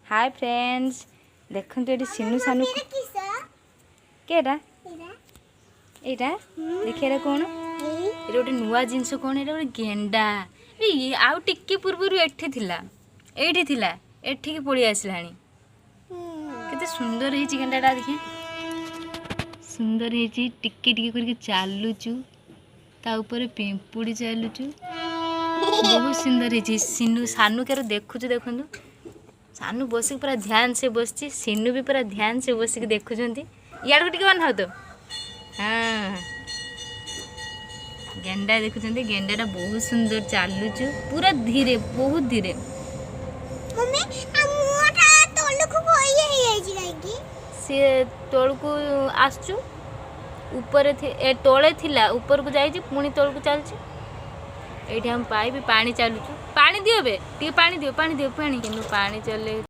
ହାଏ friends, ଦେଖନ୍ତୁ ଏଠି ସିନୁ ସାନୁ। କିସ? କେଟା? ଏଇଟା। ଏଇଟା ଦେଖିବା, ଏଇଟା କ'ଣ? ଏଇଟା ଗୋଟେ ନୂଆ ଜିନିଷ। କ'ଣ ଏଇଟା? ଗୋଟେ ଗେଣ୍ଡା। ଏଇ ଆଉ ଟିକେ ପୂର୍ବରୁ ଏଠି ଥିଲା, ଏଇଠି ଥିଲା, ଏଠିକି ପଳେଇ ଆସିଲାଣି। କେତେ ସୁନ୍ଦର ହେଇଛି ଗେଣ୍ଡାଟା ଦେଖି, ସୁନ୍ଦର ହେଇଛି। ଟିକେ ଟିକେ କରିକି ଚାଲୁଛୁ, ତା ଉପରେ ପିମ୍ପୁଡ଼ି ଚାଲୁଛୁ। ବହୁତ ସୁନ୍ଦର ହେଇଛି। ସିନୁ ସାନୁ କେର ଦେଖୁଛୁ। ଦେଖନ୍ତୁ, ସାନୁ ବସିକି ପୁରା ଧ୍ୟାନ ସେ ବସିଛି। ସିନୁ ବି ପୁରା ଧ୍ୟାନ ସେ ବସିକି ଦେଖୁଛନ୍ତି। ଇଆଡ଼କୁ ଟିକେ ଅନାଅ ତ। ହଁ, ଗେଣ୍ଡା ଦେଖୁଛନ୍ତି। ଗେଣ୍ଡାଟା ବହୁତ ସୁନ୍ଦର ଚାଲୁଛୁ, ପୁରା ଧୀରେ, ବହୁତ ଧୀରେ। ମମ୍ମି, ଆ ମୁହଁଟା ତଳକୁ ଇଏ ହେଇଯାଇଛି କାହିଁକି? ସିଏ ତଳକୁ ଆସୁଛୁ। ଉପରେ ଏ ତଳେ ଥିଲା, ଉପରକୁ ଯାଇଛି, ପୁଣି ତଳକୁ ଚାଲୁଛି। ଏଇଠି ଆମ ପାଇପ୍ ପାଣି ଚାଲୁଛୁ। ପାଣି ଦିଅ ବେ, ଟିକେ ପାଣି ଦିଅ, ପାଣି ଦିଅ, ପାଣି। କିନ୍ତୁ ପାଣି ଚଲେଇ